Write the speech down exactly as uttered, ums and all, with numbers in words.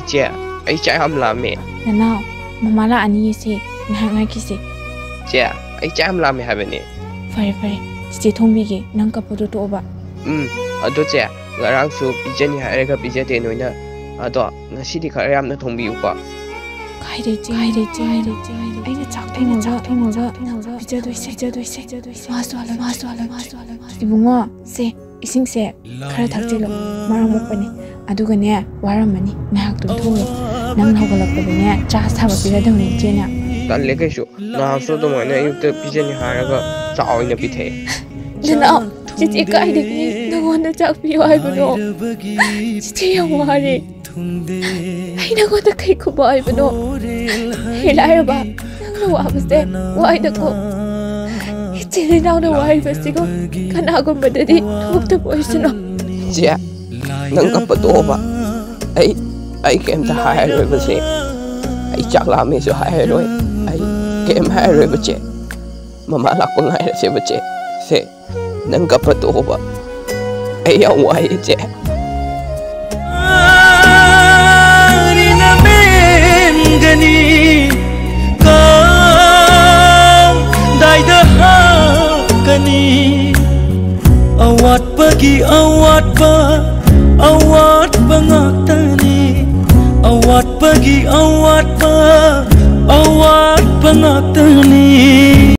ꯆꯦ, ꯑꯩ ꯆꯥꯛ ꯌꯥꯝ ꯂꯥꯝꯃꯦ꯫ ꯅꯅꯥꯎ, ꯃꯃꯥ ꯂꯥꯛꯑꯅꯤꯌꯦ ꯁꯦ, ꯉꯥꯏꯍꯥꯛ ꯉꯥꯏꯈꯤꯁꯦ꯫ ꯆꯦ, ꯑꯩ ꯆꯥꯛ ꯌꯥꯝ ꯂꯥꯝꯃꯦ ꯍꯥꯏꯕꯅꯦ꯫ ꯐꯔꯦ ꯐꯔꯦ, ꯆꯤꯆꯦ ꯊꯣꯡꯕꯤꯒꯦ, ꯅꯪ ꯀꯞꯄꯗꯣ ꯇꯣꯛꯑꯣꯕ꯫ ꯎꯝ, ꯑꯗꯣ ꯆꯦ, ꯉꯔꯥꯡꯁꯨ ꯄꯤꯖꯅꯤ ꯍꯥꯏꯔꯒ ꯄꯤꯖꯗꯦ ꯅꯣꯏꯅ꯫ ꯑꯗꯣ ꯉꯁꯤꯗꯤ ꯈꯔ ꯌꯥꯝꯅ ꯊꯣꯡꯕꯤꯌꯨꯀꯣ꯫ ꯀꯥꯏꯗꯩ ꯆꯦ, ꯀꯥꯏꯗꯩ ꯆꯦ, ꯑꯩꯅ ꯆꯥꯛ ꯊꯣꯡꯉꯒ, ꯊꯣꯡꯉꯒ ꯄꯤꯖꯗꯣꯏꯁꯦ, ꯄꯤꯖꯗꯣꯏꯁꯦ꯫ ꯃꯥꯁꯨ ꯍꯜꯂꯛꯇ꯭ꯔꯤ, ꯃꯥꯁꯨ ꯍꯜꯂꯛꯇ꯭ꯔꯤ꯫ ꯏꯕꯨꯡꯉꯣ, ꯁꯦ, ꯏꯁꯤꯡꯁꯦ ꯈꯔ ꯊꯛꯆꯤꯜꯂꯣ, ꯃꯔꯝ ꯃꯣꯛꯄꯅꯤ꯫ ꯑꯗꯨꯒꯅꯦ, ꯋꯥꯔꯝꯃꯅꯤ, ꯉꯥꯏꯍꯥꯛ ꯇꯨꯝꯊꯣꯛꯎꯔꯣ꯫ ꯅꯪ ꯍꯧꯒꯠꯂꯛꯄꯗꯅꯦ, ꯆꯥ ꯁꯥꯕ ꯄꯤꯖꯗꯧꯅꯤ ꯏꯆꯦꯅ꯫ ꯇꯜꯂꯦ ꯀꯩꯁꯨ, ꯅꯍꯥꯟꯁꯨ ꯑꯗꯨꯃꯥꯏꯅ ꯑꯌꯨꯛꯇ ꯄꯤꯖꯅꯤ ꯍꯥꯏꯔꯒ ꯆꯥ ꯑꯣꯏꯅ ꯄꯤꯊꯛꯑꯦ꯫ ꯅꯅꯥꯎ, ꯆꯤꯆꯦ ꯀꯥꯏꯗꯒꯤ ꯅꯉꯣꯟꯗ ꯆꯥꯛ ꯄꯤꯌꯨ ꯍꯥꯏꯕꯅꯣ? ꯆꯤꯆꯦ ꯌꯥꯝ ꯋꯥꯔꯦ꯫ ꯑꯩ ꯅꯉꯣꯟꯗ ꯀꯩ ꯈꯨꯝꯃꯣ ꯍꯥꯏꯕꯅꯣ? ꯍꯦ ꯂꯥꯏꯔꯕ, ꯅꯪꯅ ꯋꯥꯕꯁꯦ ꯋꯥꯏꯗꯀꯣ꯫ ꯏꯆꯤꯜ ꯏꯅꯥꯎꯅ ꯋꯥꯔꯤꯕꯁꯤꯒ ꯀꯅꯥꯒꯨꯝꯕꯗꯗꯤ ꯊꯣꯛꯇꯕ ꯑꯣꯏꯁꯅꯨ꯫ ꯆꯦ, ꯅꯪ ꯀꯞꯄ ꯇꯣꯛꯑꯣꯕ꯫ ꯑꯩ, ꯑꯩ ꯀꯩꯝꯇ ꯍꯥꯏꯔꯔꯣꯏꯕ ꯆꯦ꯫ ꯑꯩ ꯆꯥꯛ ꯂꯥꯝꯃꯦꯁꯨ ꯍꯥꯏꯔꯔꯣꯏ꯫ ꯑꯩ ꯀꯩꯝ ꯍꯥꯏꯔꯔꯣꯏꯕ ꯆꯦ꯫ ꯃꯃꯥ ꯂꯥꯛꯄ ꯉꯥꯏꯔꯁꯦꯕ ꯆꯦ꯫ ꯁꯦ, ꯅꯪ ꯀꯞꯄ ꯇꯣꯛꯑꯣꯕ꯫ ꯑꯩ ꯌꯥꯝ ꯋꯥꯏꯌꯦ ꯆꯦ꯫ ꯀꯔꯤꯅ ꯃꯦꯟꯒꯅꯤ? ꯀꯗꯥꯏꯗ ꯍꯥꯞꯀꯅꯤ? ꯑꯋꯥꯠꯄꯒꯤ ꯑꯋꯥꯠꯄ, ꯑꯋꯥꯠꯄ ꯉꯥꯛꯇꯅꯤ꯫ ꯑꯋꯥꯠꯄꯒꯤ ꯑꯋꯥꯠꯄ, ꯑꯋꯥꯠꯄ ꯉꯥꯛꯇꯅꯤ꯫